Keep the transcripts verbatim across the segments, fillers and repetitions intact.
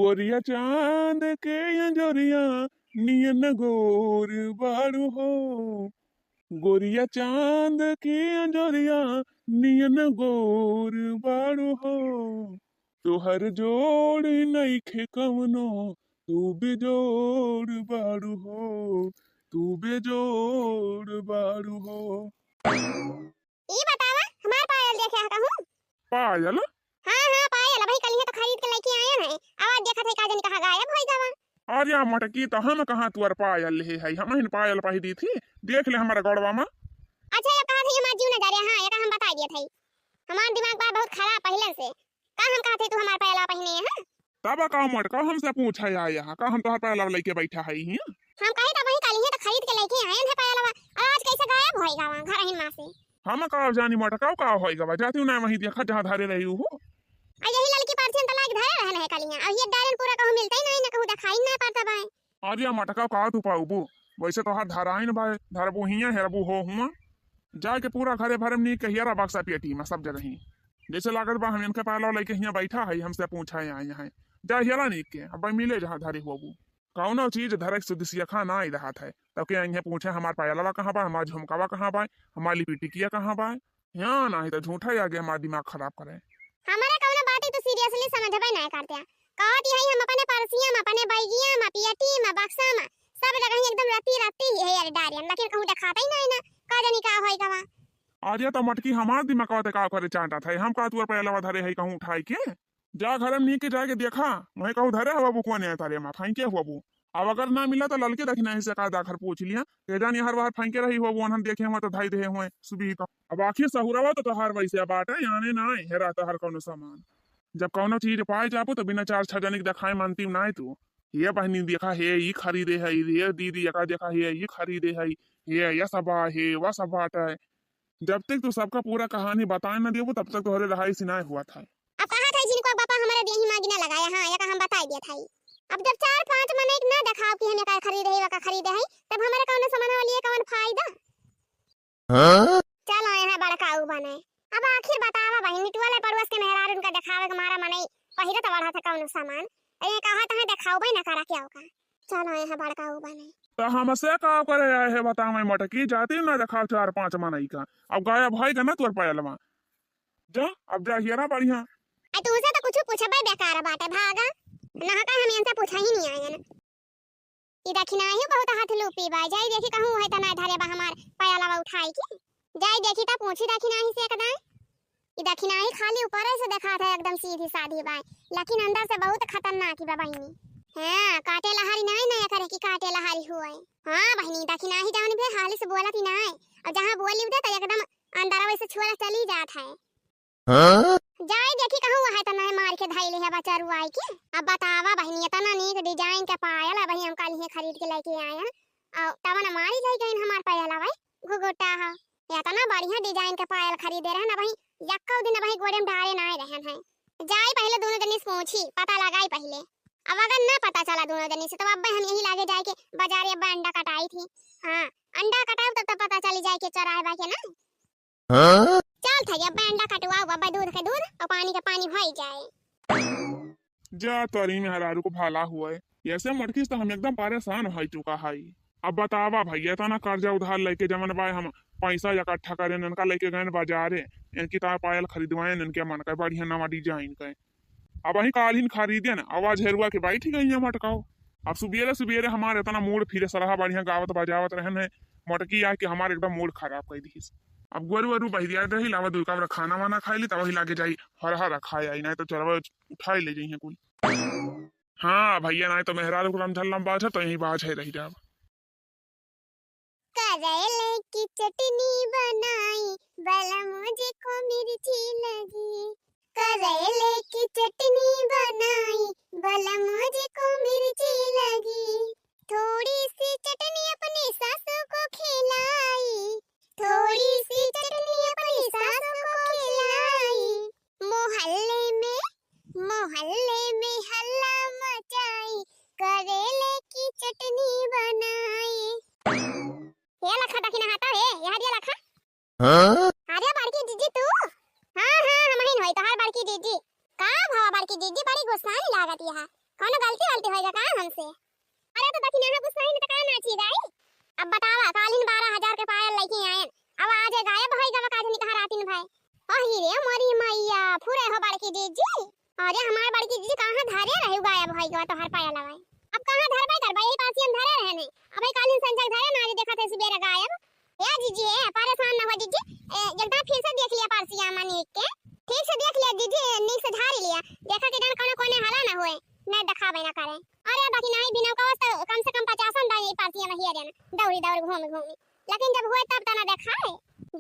गोरिया चांद के अंजोरिया नियन गोर बाड़ू हो, गोरिया चांद के अंजोरिया नियन गोर बाड़ू हो, तोहर जोड़ नइखे कवनो, तू बेजोड़ बाड़ू हो, तू बेजोड़ बाड़ू हो। ई बतावा, हमार पायल देखे हा कहूँ? पायल? हाँ, हाँ, पायल, अबही कलिहे तो खरीद के लइके आयन है। अब आज देखत है का जानी कहाँ गायब होइ गवा। अरे मोटकी, तो हम कहाँ तुअर पायल लेहे है, हमहिन पायल पहिरी थी, देख ले हमार गड़वा मा। अच्छा, अब कहा थी हमार जीव न जा रहे, हाँ, एका हम बताइ दियत है। हमार दिमाग बा बहुत खराब पहिलन से। का हम कहा थी तू हमार पायलवा पहिने है, हाँ? तब का मोटका हमसे पूछे आया है, का हम तोहर पायलवा लइके बैठा है हियाँ? हम कही तब वही कलिहे तो खरीद के लइके आयन है पायलवा, और आज कैसे गायब होइ गवा घरहिन मा से? हम का जानी मोटका का होइ गवा, जाती हूँ ना वहीं देखा जहाँ धरे रही हो। आ यही ललकी परछिन त लाग धरे रहन है कलिहा, और ये डायरन पूरा कहूँ मिलते ही नहीं, न कहूँ देखाई ना पड़ता बाय। अरे मोटका का तू पाउबू, वैसे तोहार धराइन बाय, धरबू हियाँ हेरबू हो हुआ। जाके पूरा घरे भरे में नीक के हियरा बक्सा पेटी मा सब जगह ही। जैसे लागत बा हम इनके पायलवा लइके हियाँ बैठा है, हमसे पूछे आए हैं। जा हियरा नीक के, अब मिले जहाँ धरे होबू। कौनो चीज धरे के सुदिसिया खा ना आई रहत है, तब के अइहे पूछे हमार पायलवा कहाँ बा, हमार झुमकावा कहाँ बा, हमार लिपिटिकिया कहाँ बा? यहाँ नाही तो झूठा ही आगे हमार दिमाग खराब करे। हमारे कौनो बात ही तू seriously समझबे नहीं करते। कहत ही हम अपने परसिया मा, अपने बैगिया मा, पियटी मा, बक्सा मा, सब जगह ही एकदम रत्ती रत्ती ही हेर डारियन, लेकिन कहूँ देखाते ही नहीं ना, का जानी का होई गवा। अरे तो मोटकी हमार दिमागवा ते का करे चाटत है, हम का तुअर पायलवा धरे है कहूँ उठाई के? जा घरे में नीक के जाके देखा, वहीं कहूँ धरे हवा बुकवा ने तारे मा, फेंके हुआ बू। अब अगर ना मिला तो ललके दखिनाही से का दाखर पूछ लिया, के जानी हर बार फेंके रही हुआ, वो अनहन देखे हुआ तो धाई देहे हुए सुबीर का। अब आखिर सहुरवा तो तोहार वैसे बाटे, आने ना हेरा तोहार कौनो सामान। जब कौनो चीज पाए जाबू तो बिना चार छह जने के देखाए मानती ना तू। ये बहनी देखा हे, ई खरीदे है, ये दीदी एका देखा हे, ई खरीदे है, ये या सब हे, वा सब बाटे। जब तक तू सबका पूरा कहानी बताए न देबू, तब तक तोहरे रहाई सिनाए हुआ था। अब कहा था जिनको बापा हमारे देही माँ गिना लगाया, हाँ, या का हम बताए दिया था। अब जब चार पांच मनई ना देखाओ कि हम एका खरीदे है, वका खरीदे है, तब हमारे कौनो सामान वाली है, कौन फायदा? हाँ? चलो यहाँ बड़काऊ बने। अब आखिर बतावा बहिनी, टोले पड़ोस के मेहरारू उनका देखावे के मारा मनई पहिरत बढ़त है कौनो सामान। अरे कहा तो है देखाओ भाई ना करा क्या होगा। चलो यहाँ बड़काऊ बने। तो हमसे का करे आए है बतावे मोटकी, जाती ना देखाओ चार पांच मनई का। अब गायब होई गवा ना तोर पायलवा। जा, अब जा हियरा बढ़िया। आ तुमसे तो कुछ पूछबे बेकार बाटे, भागा। ना का हम इनसे पूछा ही नहीं आए ना। ई दखिनाही बहुत हाथ लूपी बा, जाई देखी कहूँ है त ना धरे बा हमार पायलवा उठाई के। जाई देखी त पूछी दखिनाही से एक दाई। ई दखिनाही खाली ऊपरे से देखात है एकदम सीधी साधी बाय, लेकिन अंदर से बहुत खतरनाक बा बहिनी। हाँ, काटे लहारी नाई ना करे कि काटे लहारी हुए। हाँ बहिनी, दखिनाही जवन भी हाली से बोलत ही नाई, और जहाँ बोली उधर तो एकदम अंदर वैसे छोरा चली जात है। हाँ? जाई देखी कहूँ है त नहीं मार के धइले है बचरुआई के। अब बतावा बहिनी, इतना नीक design के पायल अबही हम कालिहे खरीद के लेके आए हैं। और तवन मारी जाई गइन हमार पायल अबही घुघुटा है। इतना बढ़िया design के पायल खरीदे रहन अबही, यक्को दिन अबही गोड़े में डारे ना रहन है। जाई पहले दोनों जनी से पूछी, पता लगाई पहले। अब अगर ना पता चला दोनों जनी से तो अब हम यही लागे जाए के बाजारे अब अंडा कटाई थी। हाँ, अंडा कटाई तब तो पता चली जाए के चोराए बा के ना। हाँ? चल थई, अब्बे अंडा कटवाओ, अब्बे दूध के दूध और पानी के पानी होई जाए। जा तोरी मेहरारू को भला हुए। ऐसे मोटकी से तो हम एकदम परेशान हो चुका है। अब बतावा भैया, इतना कर्जा उधार लेके जवन बाय हम पैसा इकट्ठा करेन, इनका लेके गएन बाजारे, इनकी तार पायल खरीदवाएन, इनके मन का बढ़िया नवा design का। अबही काल्हिन खरीदेन, आवाज हेरुआ के बैठ गई है मोटकाओ। अब सुबेरे सुबेरे हमार इतना mood फिरे, सरहा बढ़िया गावत बजावत रहन है, मोटकी आके हमार एकदम mood खराब कर दिहिस। अब गोरू वरू बहिरिया रही, लावा दुई कावरा खाना वाना खाई ली, तब वही लागे जाई हरहा रखा आई, नहीं तो चोरवा उठाई ले जाई है कुल। हाँ भैया, नहीं तो मेहरारू को रमझल्लम बाज है, तो यहीं बाज है रही जाब। करेले की चटनी बनाई, बलम जी को मिर्ची लगी। करेले की चटनी बनाई, बलम जी को मिर्ची लगी। थोड़ी सी चटनी अपनी सासू को खिलाई, थोड़ी सी चटनी अपनी सासू को खिलाई। मोहल्ले में, मोहल्ले में हल्ला मचाई, करेले की चटनी बनाई। हे लखा, दखिना हाथा हे, यहाँ दिया लखा। हाँ? अरे बड़की जीजी तू? हाँ, हाँ, हम ही होई तोहार बड़की जीजी। का भवा बड़की जीजी, बड़ी गुस्सानी लागत यहाँ। कौनो गलती वलती होइगा का हमसे? अरे तो दखिनहा गुस्सा ही न त का नाची गाई। अब बतावा, कालिन बारह हजार के पायल लइके आयन, अब आज गायब होइगा का जनी कहाँ रातिन भय। अही रे मोरी मैया, फुरे हो बड़की जीजी। अरे हमार बड़की जीजी कहाँ धरे रहे गायब होइगा तोहार पायलवा। अब कहाँ धरबे करबे, यही पासियन धरे रहे ने। अब कालिन संझा धरे ना, आज देखत है सुबेरे गायब। ए जीजी, ए, परेशान न हो जीजी, ए, एकदम फिर से देख लिया परसिया मा नीक के। ठीक से देख लिया जीजी, नीक से झारी लिया। देखा कि जन कौनो कोने हला न होए, नहीं देखावे न करे। अरे बाकी नहीं बिना कवस तो कम से कम पचासन दाई परसिया मा हिया जन, दौड़ी दौड़ घूम घूमी। लेकिन जब होए तब तना देखाए।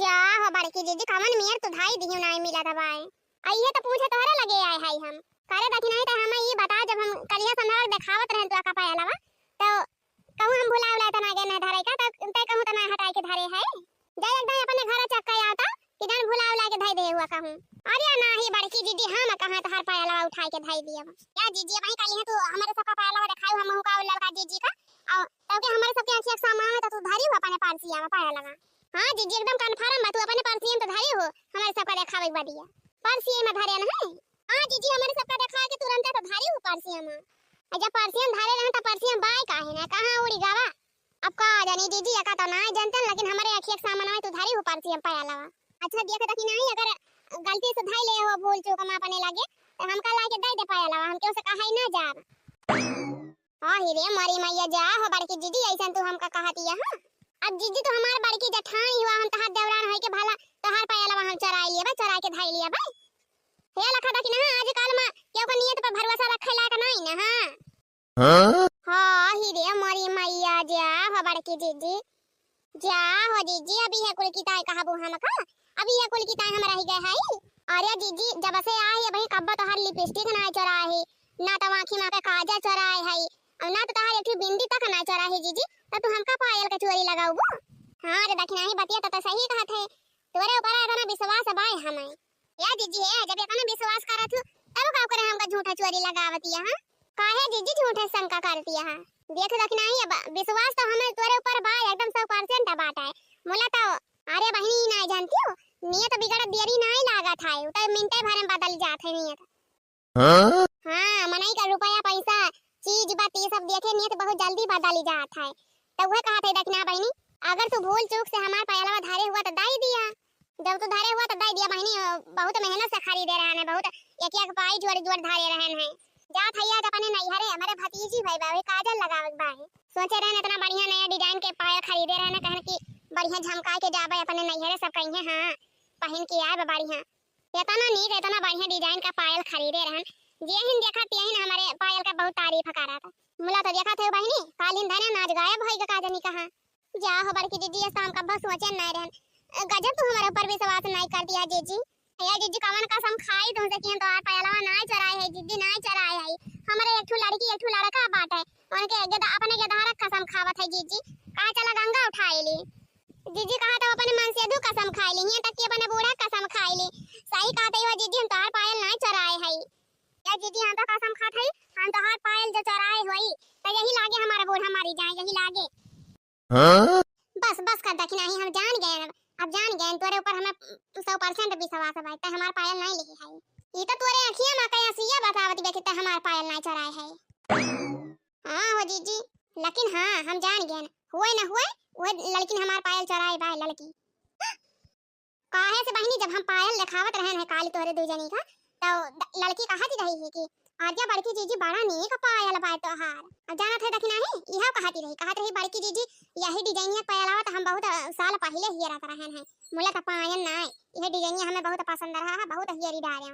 जा हो बड़की जीजी, कमन मियर तू धाई दिहियो नाई मिला दबाए। आ ये तो पूछे तोहरे लगे आए है हम। करे बाकी नहीं तो हमें ये बता, जब हम कलिया संधार देखावत रहे तू का पायलवा, तो कहूँ हम भुला उला तना गए नहीं धरे का, तो तय कहूँ तना हटाए के धरे है। जा एकदम अपने घर चक्का आवता कि जान भुला उला के धई दे हुआ कहूँ। अरे नाही बड़की जीजी, हम कहाँ तोहार पायलवा उठाए के धई दिया। या जीजी, भाई काली है तू हमारे सबका पायलवा देखाऊ, हम का ललका जीजी का। और तब के हमारे सबके आँखी एक सामान है तो तू धरी हो अपने पारसिया मा पायलवा। हाँ जीजी, एकदम कन्फर्म बा, तू अपने पारसिया मा तो धरी हो, हमारे सबका देखावे के बदिया। पारसिया मा धरे न है। हाँ जीजी, हमारे सबका देखा के तुरंत तो धरी हो पारसिया मा। आ जब पारसिया मा धरे रहन तो पारसिया बाय काहे ना, कहाँ उड़ी गवा? अब का जानी जीजी, एका तो नाई जानते, लेकिन हमारे आँखी एक सामने में तू धरी हो पारसिया मा पायलवा। अच्छा, देख देखी नहीं, अगर गलती से धई ले हो भूल चूक मा अपने लगे, तो हमका लाके दे दे पायलवा, हम केहू से कहा ही ना जाब। अही रे मोरी मैया, जा हो बड़की जीजी, ऐसन तू हमका कहती है, हाँ? अब जीजी तू हमार बड़की जेठानी हुआ, हम तोहार देवरान होई के भला तोहार पायलवा हम चोराई लिया बा, चोराई के धई लिया बा। हे लखा देखी ना, आजकल मा केहू का नियत पर भरोसा रखे लायक नहीं ना, हाँ? हाँ? हाँ, ही रे मोरी मैया, जा हो बड़की जीजी। जा हो जीजी, अभी है कुल की ताई कहबू हमका, अभी है कुल की ताई हम रह गए हई। अरे जीजी, जब से आई अभी कब्बो तोहार लिपस्टिक ना चोराए है, ना तो आँखी मा के काजर चोराए है, और ना तो तोहार एक ठो बिंदी तक ना चोराए है जीजी, तो तू हमका पायल के चोरी लगाऊबू? हाँ रे दखिनही, बतिया तो, तो सही कहत है, तोरे ऊपर इतना विश्वास बाय हमें। या जीजी है, जब इतना विश्वास करत हूँ, तब का करे हमका झूठा चोरी लगावती है, हाँ? काहे जीजी झूठे शंका करती है? देख दखिनही, अब विश्वास तो हमें तोरे ऊपर बा, एकदम सौ परसेंट बात है। मुला तो, अरे बहिनी, ई नाई जानती हो, नियत बिगड़त देरी नाई लागत है, उ तो मिनटे भर में बदल जात है नियत। हाँ? हाँ, मनई का रुपया, पैसा, चीज बात, ये सब देखे नियत बहुत जल्दी बदल जात है। तो वह कहत है, देखना बहिनी, अगर तू भूल चूक से हमार पायलवा धरे हुआ तो दई दिया। जब तू धरे हुआ तो दई दिया बहिनी, बहुत मेहनत से खरीदे रहन है, बहुत एक एक पाई जोड़ जोड़ धरे रहन है। जात है आज अपने नैहरे, हमारे भतीजी भाई बा, वही काजल लगावे के बा है। सोचे रहन इतना बढ़िया नया डिजाइन के पायल खरीदे रहन, कहन कि बढ़िया झमका के जाबे अपने नैहरे, सब कहिए हाँ, पहन के आए बा बढ़िया। इतना नीक, इतना बढ़िया डिजाइन का पायल खरीदे रहन, जेहिन देखा तेहिन हमारे पायल का बहुत तारीफ करत। मुला तो देखत है बहिनी, कालिन धने नाच गायब होई का, का जानी कहाँ। जा हो बड़की जीजी, ये शाम का बहुत सोचे नहीं रहन। गजब तू हमारे ऊपर विश्वास नहीं कर दिया जीजी। या जीजी, कवन कसम खाई तुमसे कि हम तोहार पायलवा नहीं चोराए है जीजी, नहीं चोराए है। हमारे एक ठो लड़की, एक ठो लड़का बाटे, उनके गेदा-, अपने गेदहरा कसम खावत है जीजी। कहा चला गंगा उठाए ली। जीजी कहा तो अपने मन से दू कसम खाए ली, यहाँ तक कि अपने बूढ़ा कसम खाए ली। सही कहत है जीजी, हम तोहार पायल नहीं चोराए है। या जीजी, हम तो कसम खात है, हम तोहार पायल जो चोराए होई, तो यही लागे हमारा बूढ़ा मरी जाए, यही लागे। हाँ? बस, बस कर दखिनही, हम जान गए, अब जान गए, तोरे ऊपर हमें सौ परसेंट विश्वास है, ते हमार पायल नहीं लिही है। ई तो तोरे अखिया मा कहीं सिया बतावत बे कि ते हमार पायल नहीं चोराए है। हाँ हो जीजी, लेकिन हाँ, हम जान गए, हुए न हुए, वो लड़किन हमार पायल चोराए बा, लड़की। काहे से बहिनी, जब हम पायल देखावत रहन है काली तोहरे दू जनी का, तो द-, लड़की कहत रही है कि "आजा बड़की जीजी, बड़ा नीक पायल बा तोहार।" अब जानत है दखिनही, इहो कहत रही, कहत रही, "बड़की जीजी, यही डिजाइनिया पायलवा तो हम बहुत, अ, साल पहिले हियरत रहन है, मुला तो पायन ना, यह डिजाइनिया हमें बहुत पसंद रहा, बहुत हियरी डारे।"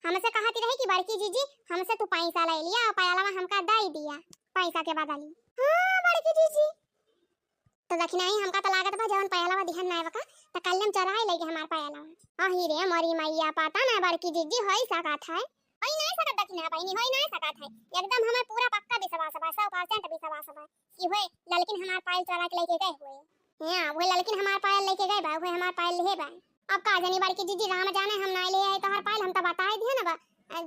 हमसे कहत रही कि "बड़की जीजी, हमसे तू पैसा ले लिया और पायलवा हमका दे दिया पैसा के बदली।" हाँ बड़की जीजी, तो दखिनही, हमका तो लागत बा जवन पायलवा दिहन नाय बका, त कल्ले में चोराए लेगे हमार पायलवा। अही रे मोरी मैया, पता ना बड़की जीजी होई सकत है। होई नाय सकत दखिनहा बहिनी, होई नाय सकत है। एकदम हमें पूरा पक्का विश्वास बा, सौ परसेंट विश्वास बा कि हुए ललकिन हमार पायल चोरा के लेके गए हुए। हाँ, हुए ललकिन हमार पायल लेके गए बा, हुए हमार पायल लिहे बा। अब का जानी बड़की जीजी, राम जाने हम नाय ले आए तोहार पायल, हम तो बताए दिए ना बा।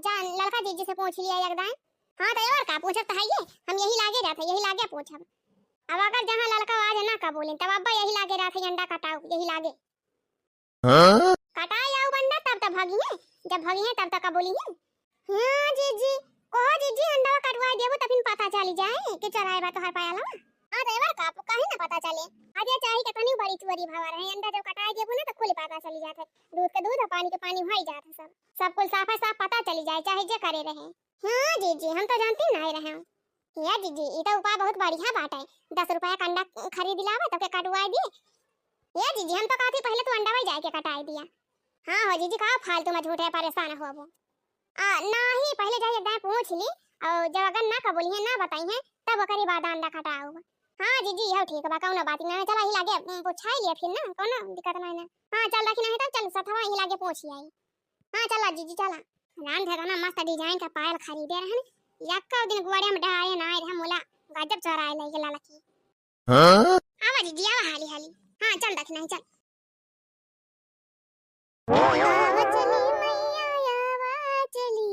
जान ललका जीजी से पूछ लिया एकदम। हाँ तो और का पूछब तो है ये, हम यही लागे रहते, यही लागे पूछब। अब अगर जहाँ ललका आज ना कबूलिन, तब अब्बा यही लागे रहत है, अंडा कटाऊ, यही लागे। हाँ? कटाई आऊ बंडा, तब तो भगी है, जब भगी है, तब तो कबूली है। हाँ जीजी, कहो जीजी, अंडा कटवाई दे। जाए के चोराए बा तोहार पायलवा। हाँ, तो एवर का, काहे ना पता चले? अरे चाही के तनी बड़ी चोरी भवा रहे, अंडा जब कटाए देबू ना तो खुली पता चली जात है। दूध के दूध और पानी के पानी होई जात है सब। सब कुल साफे साफ पता चली जाए, चाहे जे करे रहे। हाँ जीजी, हम तो जानती नहीं रहे। हे जीजी, ई तो उपाय बहुत बढ़िया बाटे। दस रुपया के अंडा खरीद लावा, तब के कटवाई दी। हे जीजी, हम तो कहती पहले तू अंडा वही जाए के कटाई दिया। हाँ हो जीजी, का फालतू में झूठे परेशान होबो। आ, नाही, पहले जाई एक दाएं पूछ ली, और जब अगर ना कबूलिहे, ना बताइहे, तब ओकरी बाद अंडा कटाउब। हाँ जीजी, यह ठीक बा, कौनो बात ना, चला ही लागे, उम, पूछाई लिया फिर ना, कौनो दिक्कत नहीं ना। हाँ, चल रखी नहीं तब चल सथवा ही लागे पूछ आई। हाँ, चला जीजी, चला। राम धगना मस्त design का पायल खरीदे रहन, यक्का दिन गुआड़े में डहारे ना आए रहे, मुला गजब चोराए लई गेला लकी। हाँ? आवा जीजी, आवा हाली हाली। हाँ, चल दखिना ही, चल। आवा चली मैया, आवा चली,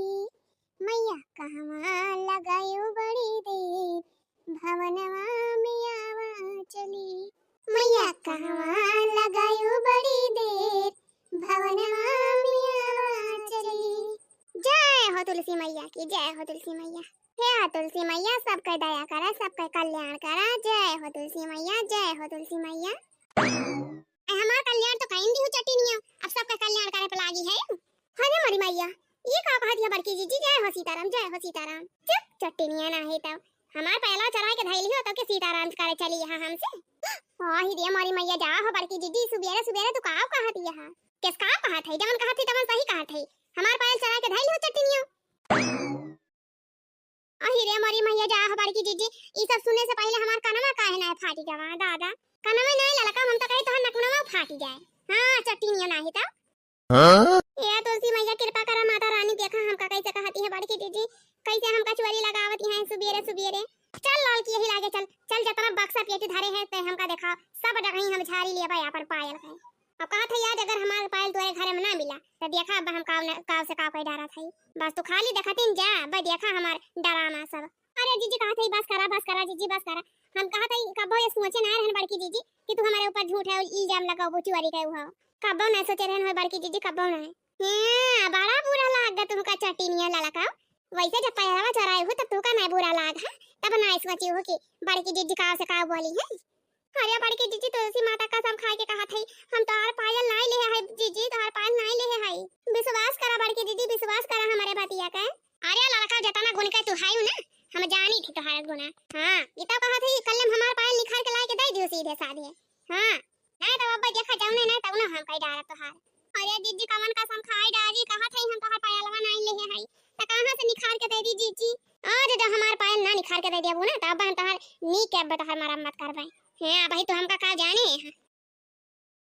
मैया कहवा लगायो बड़ी देर, भवनवा में आवा चली। मैया कहवा लगायो बड़ी देर, भवनवा में आवा चली। जय हो तुलसी मैया की, जय हो तुलसी मैया। हे हो तुलसी मैया, सबके दया करा, सबके कल्याण करा। जय हो तुलसी मैया, जय हो तुलसी मैया। ए, हमार कल्याण तो कहीं दी हो चट्टिनिया, अब सबके कल्याण करे पे लागी है। अरे मोरी मैया, ये का कहा दिया बड़की जीजी, जय हो सीताराम, जय हो सीताराम। चुप, चट्टिनिया ना है तब। हमार पहला चढ़ाई के धैली हो तब के सीताराम करे चली यहाँ हमसे। आही रे मोरी मैया, जा हो बड़की जीजी, सुबेरे सुबेरे तू का कहा दिया है? किस का कहा थे? जवन कहा थे तवन सही कहा थे। हमार पायल चढ़ा के धैली हो चट्टिनिया। अही रे मोरी मैया, जा हो बड़की जीजी, ई सब सुने से पहले हमार कनवा काहे ना फाटी गवा दादा। कनवा ना ललका, हम तो कही तोहर नकनवा फाटी जाए। हाँ, चट्टिनिया नाही तो। हाँ? ए तुलसी मैया, कृपा करा माता रानी, देखा हमका कैसे कहती है बड़की जीजी, कैसे हमका चोरी लगावती है सुबेरे सुबेरे। चल ललकी, यही लागे चल, चल जतना बक्सा पेटी धरे है ते हमका देखाओ, सब डगही हम झारी लेबा अपन पायल के। अब कहा था याद, अगर हमार पायल तोरे घरे में ना मिला तो देखा अब हम काव न, काव से काव कोई डरा था। बस तू खाली देखतिन जा, अब देखा हमार डरामा सब। अरे जीजी कहा था बस करा, बस करा जीजी, बस करा। हम कहा था कबो ये सोचे ना रहन बड़की जीजी कि तू हमारे ऊपर झूठ है इल्जाम लगाओ चोरी के हुआ। कबो ना सोचे रहन हो बड़की जीजी, कबो ना। हाँ, बड़ा बुरा लाग गा तुमका चट्टिनिया ललका। वैसे जब पैरवा चराए हो तब तुमका ना बुरा लाग है, तब ना सोची हो कि बड़की जीजी काव से काव बोली है। अरे बड़की जीजी, तुलसी माता कसम खाए के कहा थई, हम तोहार पायल नाई लेहे हई जीजी, तोहार पायल नाई लेहे हई। विश्वास करा बड़की जीजी, विश्वास करा हमारे बतिया के। अरे ललका, जतना गुण के तू हाई ना, हम जानी थी तोहार गुना। हाँ, ई तो कहा थई कल हम हमार पायल निखार के लाए के दे दियो सीधे साधे। हाँ, नहीं तो अब देखा जाऊ नहीं, नहीं तो ना हम कई डारा तोहार। अरे जीजी, कवन कसम खाए डारी, कहा थई हम तोहार पायलवा नाई लेहे हई, तो कहाँ से निखार के दे दी जीजी? आज जब हमार पायल ना निखार के दे देबू ना, तब हम तोहार नी के अब तोहार मरम्मत करबे। हैं, अबही तो हमका का जाने हैं।